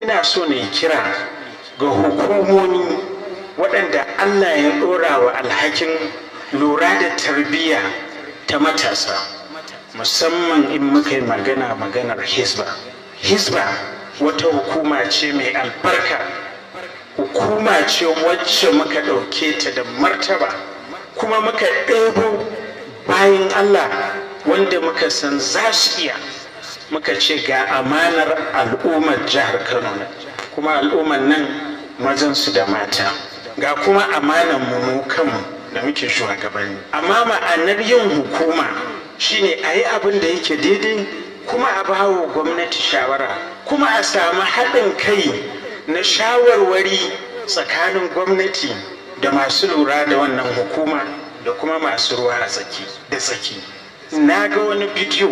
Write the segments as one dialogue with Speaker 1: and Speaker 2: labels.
Speaker 1: Ina so ne kira ga hukumomi waɗanda Allah ya ɗora wa alhakin lura da tarbiyya ta matasa, musamman in muka yi maganar Hisba. Hisba wata hukuma ce mai albarka, hukuma ce wacce muka ɗauke ta da martaba, kuma muka ɗebo bayan Allah wanda muka san za su iya, muka ce ga amanar al'ummar jihar Kano, kuma al'ummar nan mazansu da mata, ga kuma amanar mu kanmu da muke shugabanni. Amma ma'anar yin hukuma shine a yi abin da yake daidai, kuma a bawa gwamnati shawara, kuma a samu haɗin kai na shawarwari tsakanin gwamnati da masu lura da wannan hukuma da kuma masu ruwa a tsaki da tsaki. Na ga wani bidiyo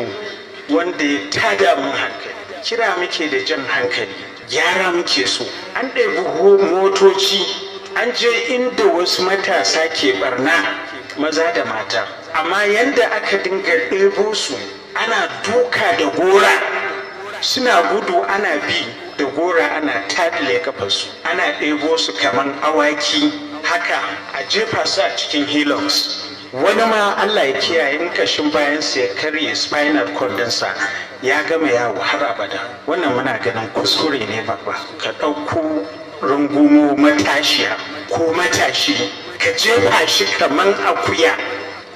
Speaker 1: wanda ya tada mun hankali. Kira muke da jan hankali, gyara muke so. An ɗebi motoci, an je inda wasu matasa ke barna, maza da mata, amma yanda aka dinga ɗebo su ana duka da gora, suna gudu ana bi da gora ana taɗile kafarsu, ana ɗebo su kaman awaki haka a jefa su a cikin Hilux. Wani ma Allah ya kiyaye, in kashin bayansa ya karye, spinal cord ɗinsa ya gama yawo har abada. Wannan muna ganin kuskure ne babba. Ka ɗauko rungumo matashiya ko matashi, ka jefa shi kaman akuya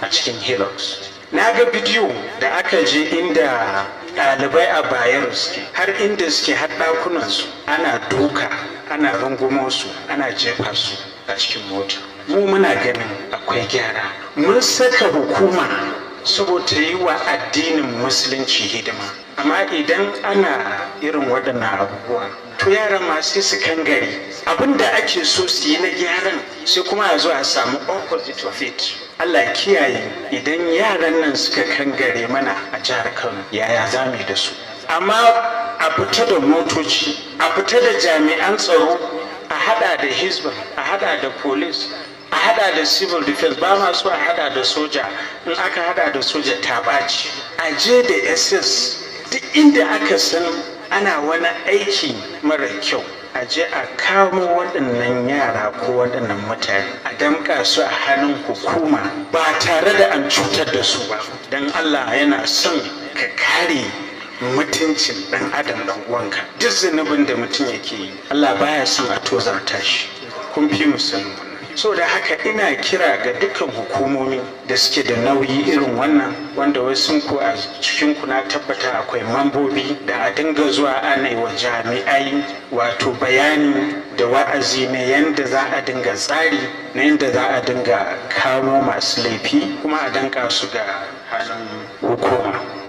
Speaker 1: a cikin Hilux. Na ga bidiyo da aka je inda ɗalibai a Bayero suke, har inda suke, har ɗakunansu, ana duka, ana rungumo su, ana jefa su a cikin mota. Mu muna ganin akwai gyara. Mun saka hukuma saboda yi wa addinin Musulunci hidima, amma idan ana irin waɗannan abubuwa, to yaran ma sai su kangare. Abin da ake so su yi na gyaran, sai kuma a zo a samu opposite of it. Allah kiyaye, idan yaran nan suka kangare mana a jihar Kano, yaya za mu yi da su? Amma a fita da motoci, a fita da jami'an tsaro, a hada da Hizba, a hada da police, a hada da civil defense. Ba ma so a hada da soja, in aka hada da soja ta ɓaci. A je da SS duk inda aka san ana wani aiki mara kyau, a je a kamo waɗannan yara ko waɗannan mutane, a damƙa su a hannun hukuma ba tare da an cutar da su ba, don Allah yana son ka kare mutuncin ɗan adam ɗan uwanka. Duk zunubin da mutum yake yi, Allah baya son a tozarta shi. Kun fi mu sanin. So da haka ina kira ga dukkan hukumomi da suke da nauyi irin wannan, wanda wasu ku a cikin ku na tabbata akwai mambobi, da a dinga zuwa ana yi wa jami'ai wato bayani da wa'azi na yanda za a dinga tsari na yanda za a dinga kamo masu laifi kuma a danka su ga hannun hukuma.